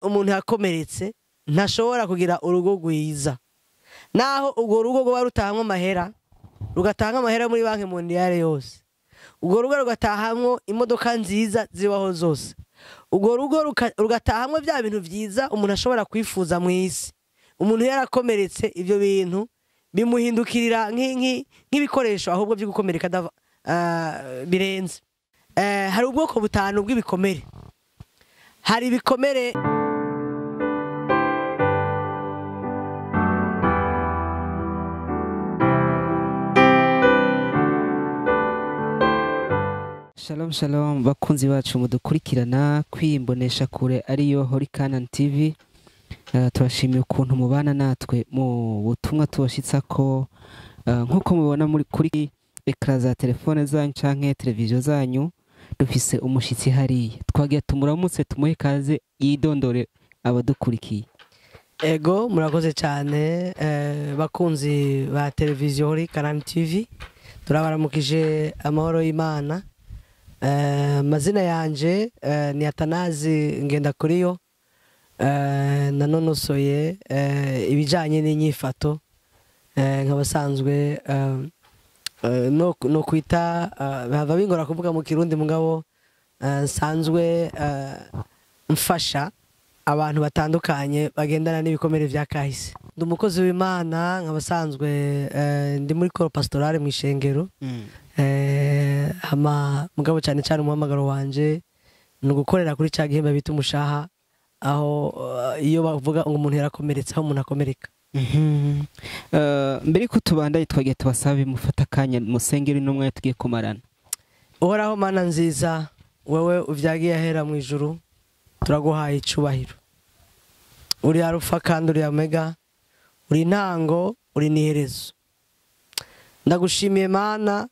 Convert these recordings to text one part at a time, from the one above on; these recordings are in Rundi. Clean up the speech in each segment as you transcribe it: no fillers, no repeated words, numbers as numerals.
umuntu yakomeretse ntashobora kugira urugo rwiza. Naho urwo rugo rwoba rutahamwe amahera, rugatanga amahera muri banki mondiale yose, urwo rugo rugatahamwo imodoka nziza zibaho zose, urwo rugo rugatahamwe bya bintu vyiza umuntu ashobora kwifuza mu isi, umuntu yarakomeretse ivyo bintu bimuhindukirira nk'ibikoresho ahubwo byo gukomereka birenze. Hari ubwoko butanu bw'ibikomere. Hari ibikomere Shalom shalom bakunzi bacu mudukurikirana kwimbonesha kure ariyo Holy Canaan TV. Turashimiye ukuntu mubana natwe mu butumwa tubashitsa ko nkuko mubona muri kuri ekra za telefone zanyu canke televiziyo zanyu dufise umushitsi hariya. Twagiye tumuramutse tumuhe kaze yidondore abadukurikiye. Ego murakoze cyane bakunzi ba televiziyo Holy Canaan TV, turabaramukije amahoro y'Imana. Mazina yanje ni Atanazi Ngendakuriyo. Nanonosoye ibijanye n'inyifato, nkabasanzwe no kwita bava bingora kuvuga mu Kirundi, mugabo nsanzwe mfasha abantu batandukanye bagendana n'ibikomere vya kahise. Ndi umukozi w'Imana, nkabasanzwe ndi muri corps pastorale mu ishengero. Hama mugabo cyane cyane umuhamagaro wanje ni ugukorera kuri ca gihemba bita umushaha, aho iyo bavuga ngo umuntu yarakomeretse, aho umuntu akomereka. Mbere ko tubandaye twagiye tubasabe mufata kanya musengeri n'umwe tugiye kumarana. Uhoraho Mana nziza, wewe uvyagiye ahera mu ijuru, turaguhaye icubahiro. Uri Alfa kandi uri Omega, uri intango, uri n'iherezo. Ndagushimiye Mana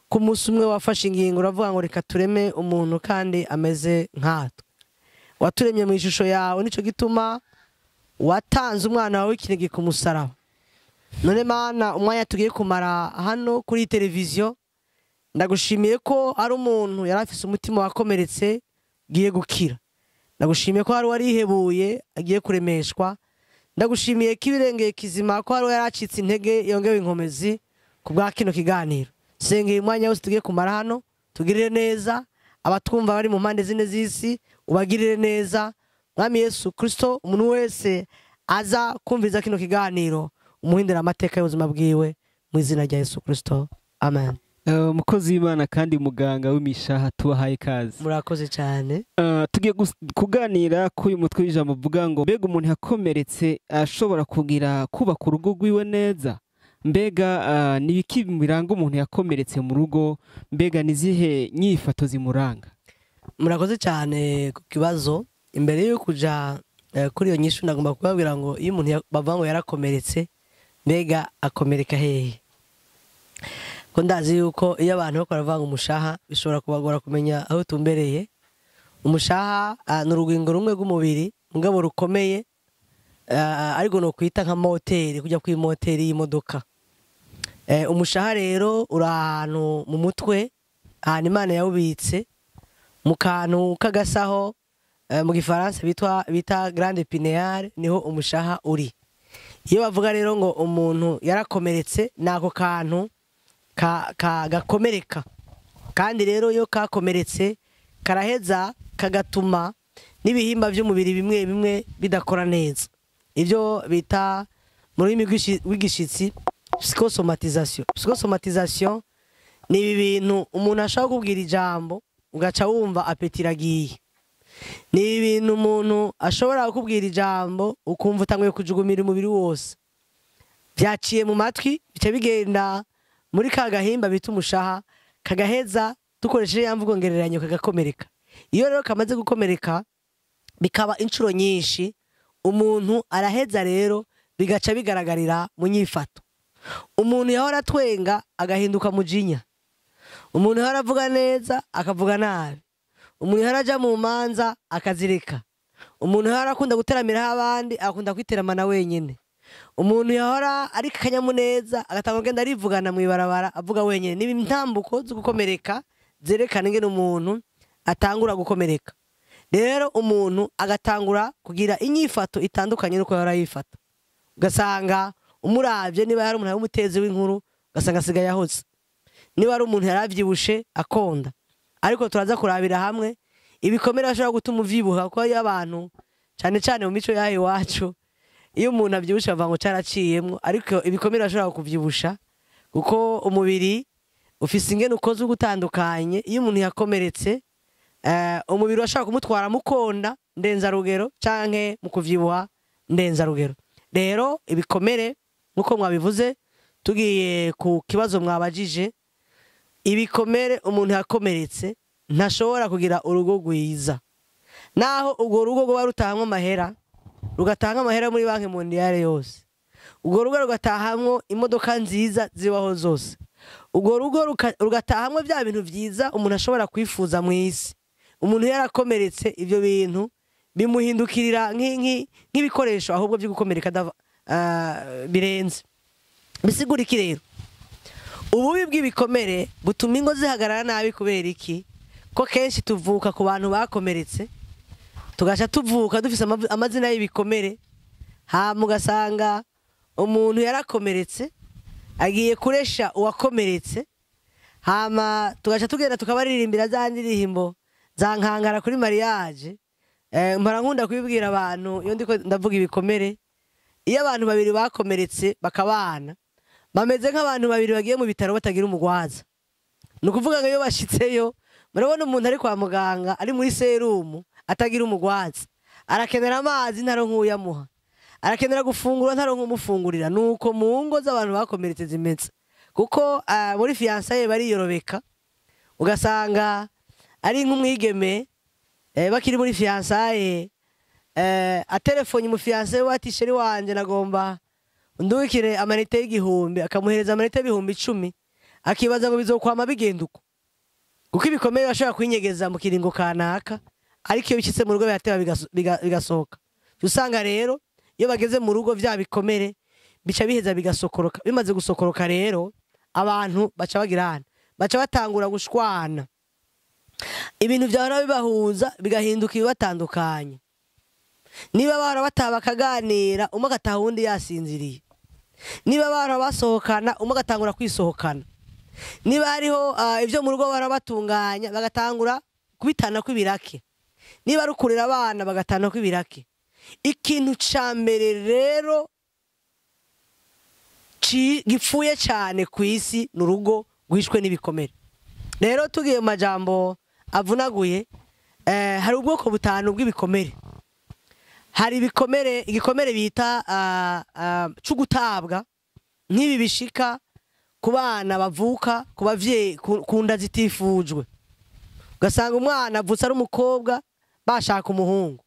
ko umunsi umwe wafashe ingingo uravuga ngo reka tureme umuntu kandi ameze nkatwe. Waturemye mu ishusho yawe, nico gituma watanze umwana wawe w'ikinege ku musaraba. None Mana, umwanya tugiye kumara hano kuri televiziyo, ndagushimiye ko ari umuntu yari afise umutima wakomeretse giye gukira. Ndagushimiye ko hari warihebuye agiye kuremeshwa. Ndagushimiye ko ibirengeye kizima, ko hari yaracitse intege yongewe inkomezi ku bwa kino kiganiro. Sengeye umwanya wose tugiye kumara hano, tugirire neza abatwumva bari mu mpande zine z'isi, ubagirire neza. Mwami Yesu Kristo, umuntu wese aza kumviza kino kiganiro umuhindura amateka y'ubuzima bwiwe mu izina rya Yesu Kristo, amen. Umukozi w'Imana kandi muganga w'imishaha, tubahaye kaze. Murakoze cyane. Tugiye kuganira ku uyu mutwe w'ijambo uvuga ngo mbega umuntu yakomeretse ashobora kugira kubaka urugo rwiwe neza. Mbega ni ibiki biranga umuntu yakomeretse mu rugo? Mbega nizihe nyifato zimuranga? Murakoze cyane ku kibazo. Imbere yo kuja kuri iyo nyishu, ndagomba kubabwira ngo iyo umuntu bavuga ngo yarakomeretse, mbega akomereka hehe? Ko ndazi yuko iyo abantu bakora bavuga umushaha bishobora kubagora kumenya aho tumbereye. Umushaha ni urugingo rumwe rw'umubiri mugabo rukomeye, ariko no kwita nka moteri, kujya kuri moteri y'imodoka. Umushaha rero uri ahantu mu mutwe, ahantu Imana yawubitse mu kantu k'agasaho, mu gifaransa bita grande pinéale, niho umushaha uri. Iyo bavuga rero ngo umuntu yarakomeretse, nako kantu gakomereka. Kandi rero iyo kakomeretse karaheza kagatuma n'ibihimba by'umubiri bimwe bimwe bidakora neza, ibyo bita mu rurimi rw'igishitsi psychosomatisation. Psychosomatisation ni ibi bintu umuntu ashaka kubwira ijambo ugaca wumva apeti iragiye. Ni ibintu umuntu ashobora kukubwira ijambo ukumva utanguye kujugumira umubiri wose, byaciye mu matwi bica bigenda muri ka gahimba bita umushaha, kagaheza dukoresheje ya mvugo ngereranyo kagakomereka. Iyo rero kamaze gukomereka bikaba inshuro nyinshi, umuntu araheza rero bigaca bigaragarira mu nyifato. Umuntu yahora atwenga agahinduka mujinya, umuntu yahora avuga neza akavuga nabi, umuntu yahora aja mu manza akazireka, umuntu yahora akunda guteramiraho abandi akunda kwiteramana wenyine, umuntu yahora ari kanyamuneza agatanga kugenda arivugana mu ibarabara avuga wenyine. Nibi intambuko zo gukomereka zerekana ingene umuntu atangura gukomereka. Rero umuntu agatangura kugira inyifato itandukanye nuko yahora yifata, ugasanga umuravye niba yari umuntu ari umutezi w'inkuru ugasanga asigaye ahoze, niba ari umuntu yaravyibushe akonda. Ariko turaza kurabira hamwe ibikomere bashobora gutuma uvyibuha, kuko iyo abantu cyane cyane mu mico yayo iwacu iyo umuntu avyibushe bavuga ngo caraciyemwo, ariko ibikomere bashobora kuvyibusha kuko umubiri ufise ingene ukoze ugutandukanye. Iyo umuntu yakomeretse umubiri urashobora kumutwara mukonda ndenzarugero canke mu kuvyibuha ndenzarugero. Rero ibikomere nkuko mwabivuze, tugiye ku kibazo mwabajije, ibikomere umuntu yakomeretse ntashobora kugira urugo rwiza, naho urwo rugo rwoba rutahamwo amahera, rugatanga amahera muri banki mondiyale yose, urwo rugo rugatahamwo imodoka nziza zibaho zose, urwo rugo rugatahamwo bya bintu vyiza umuntu ashobora kwifuza mu isi. Umuntu yarakomeretse ivyo bintu bimuhindukirira nk'ibikoresho ahubwo byo gukomereka birenze. Bisigura iki rero? Ububi bw'ibikomere butuma ingo zihagarara nabi. Kubera iki? Ko kenshi tuvuka ku bantu bakomeretse, tugaca tuvuka dufise amazina y'ibikomere. Hama ugasanga umuntu yarakomeretse agiye kuresha uwakomeretse, hama tugaca tugenda tukabaririmbira za ndirimbo za nkangara kuri mariage. Mpora nkunda kubibwira abantu iyo ndiko ndavuga ibikomere, iyo abantu babiri bakomeretse bakabana bameze nk'abantu babiri bagiye mu bitaro batagira umugwaza. Ni ukuvuga ngo iyo bashitseyo, murabona umuntu ari kwa muganga ari muri serumu atagira umugwaza, arakenera amazi ntaronka uyamuha, arakenera gufungura ntaronka umufungurira. Nuko mu ngo z'abantu bakomeretse zimeze, kuko muri fiançailles bariyorobeka, ugasanga ari nk'umwigeme bakiri muri fiançailles atelefonye umufiancé we ati chéri wanje nagomba undungikire amanite y'igihumbi, akamuhereza amanite y'ibihumbi 10, akibaza ngo bizokwama bigenda uko, kuko ibikomere bashobora kwinyegeza mu kiringo kanaka, ariko iyo bishitse mu rugo birateba bigasohoka. Usanga rero iyo bageze mu rugo vya bikomere bica biheza bigasokoroka. Bimaze gusokoroka rero abantu baca bagirana, baca batangura gushwana, ibintu vyahora bibahuza bigahinduka ibibatandukanye. Niba bahora bataha bakaganira, umwe agataha uwundi yasinziriye. Niba bahora basohokana, umwe agatangura kwisohokana. Niba hariho ivyo mu rugo bahora batunganya, bagatangura kubitana kw'ibirake. Niba ari ukurera abana, bagatana kw'ibirake. Ikintu ca mbere rero gipfuye cane kw'isi ni urugo rwishwe n'ibikomere. Rero tugiye mu majambo avunaguye, hari ubwoko butanu bw'ibikomere. Hari ibikomere, igikomere bita c'ugutabwa, nk'ibi bishika ku bana bavuka ku bavyeyi ku nda zitifujwe, ugasanga umwana avutse ari umukobwa bashaka umuhungu,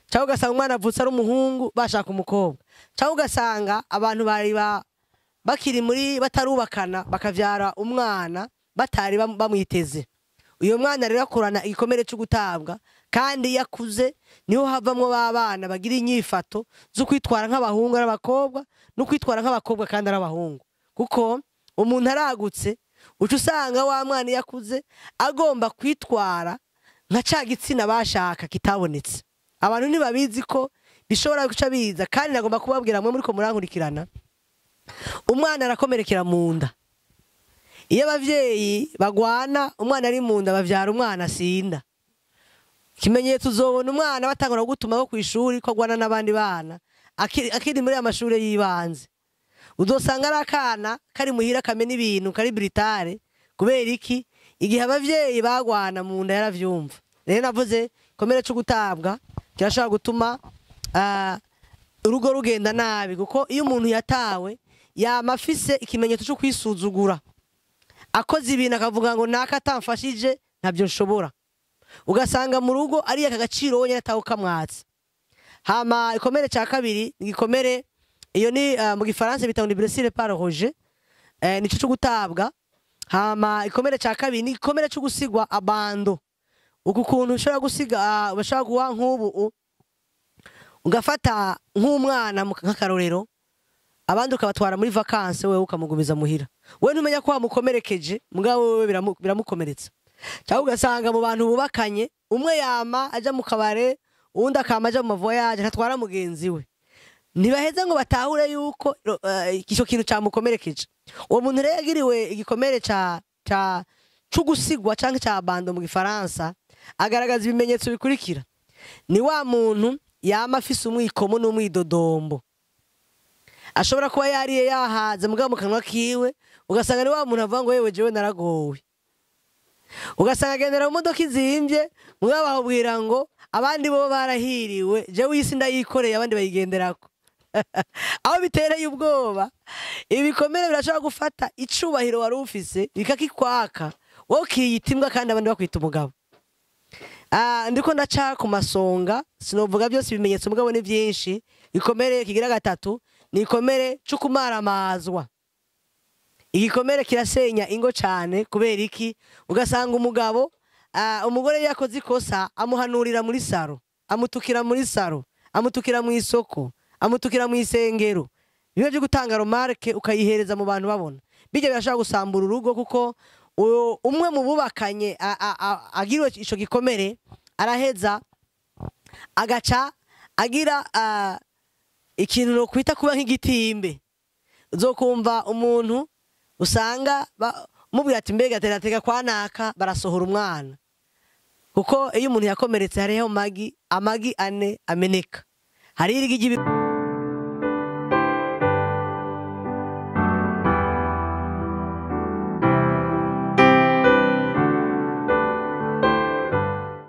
cyangwa ugasanga umwana avutse ari umuhungu bashaka umukobwa, cyangwa ugasanga abantu bari bakiri muri batarubakana bakavyara umwana batari bamwiteze. Uyo mwana rero akurana igikomere cyo gutabwa, kandi iyo akuze niho havamwo b'abana bagira inyifato zo kwitwara nk'abahungu ari abakobwa no kwitwara nk'abakobwa kandi ari abahungu. Kuko umuntu aragutse uca usanga wa mwana iyo akuze agomba kwitwara nka ca gitsina bashaka kitabonetse. Abantu ntibabizi ko bishobora guca biza, kandi nagomba kubabwira mwe muriko murankurikirana, umwana arakomerekera mu nda. Iyo abavyeyi bagwana umwana ari mu nda bavyara umwana asinda. Ikimenyetso uzobona umwana batangura gutuma ko kw'ishuri ko agwana n'abandi bana akiri muri amashure y'ibanze. Uzosanga ari akana kari muhira kamena ibintu kari britare. Kubera iki? Igihe abavyeyi bagwana mu nda yaravyumva. Rero navuze komere cyo gutabwa kirashobora gutuma urugo rugenda nabi, kuko iyo umuntu yatawe yama afise ikimenyetso cyo kwisuzugura, akoze ibintu akavuga ngo naka atamfashije ntabyo nshobora. Ugasanga mu rugo ari aka gaciro wenyine atawe kamwatse. Hama ikomere cya kabiri ni igikomere, iyo ni mu gifaransa bita ngo ni blessure par rejet, nico cyo gutabwa. Hama ikomere cya kabiri ni igikomere cyo gusigwa abandon. Uku kuntu ushobora gusiga, bashobora guha nk'ubu ugafata nk'umwana nk'akarorero, abandi ukabatwara muri vacances, wewe ukamugumiza muhira, wewe ntumenya ko wamukomerekeje, mugabo wewe biramukomeretsa. Cyangwa ugasanga mu bantu bubakanye Umwe yama aja mu kabare, uwundi akama aja mu mavoyage, ntatwara mugenzi we. Ntibaheze ngo batahure yuko ico kintu camukomerekeje. Uwo muntu rero yagiriwe igikomere ca ca c'ugusigwa canke ca abandon mu Gifaransa, agaragaza ibimenyetso bikurikira. Ni wa muntu yama afise umwikomo n'umwidodombo, ashobora kuba yariye yahaze, mugabo mu kanwa kiwe ugasanga ni wa muntu avuga ngo: "Yewe, jewe naragowe." Ugasanga agendera mu modoka izimvye, mugabo bakubwira ngo abandi bo barahiriwe, jewe isi ndayikoreye, abandi bayigenderako. Aho bitereye ubwoba, ibikomere birashobora gufata icubahiro wari ufise bikakikwaka, wowe ukiyita imbwa kandi abandi bakwita umugabo. Ndiko ndaca ku masonga, sinovuga byose ibimenyetso, mugabo ni byinshi. Igikomere kigira gatatu ni igikomere cyo kumaramazwa. Igikomere kirasenya ingo cyane. Kubera iki? Ugasanga umugabo, umugore yakoze ikosa, amuhanurira muri salon, amutukira muri salon, amutukira mu isoko, amutukira mu isengero, bimwe byo gutanga remarque ukayihereza mu bantu babona. Bijya birashobora gusambura urugo, kuko umwe mu bubakanye agiriwe ico gikomere araheza agaca agira ikintu no kwita kuba nk'igitimbe. Uzokumva umuntu usanga mubwira ati: "Mbega teratega kwa naka barasohora umwana." Kuko iyo umuntu yakomeretse, hariho amagi 4 ameneka, hari irigi.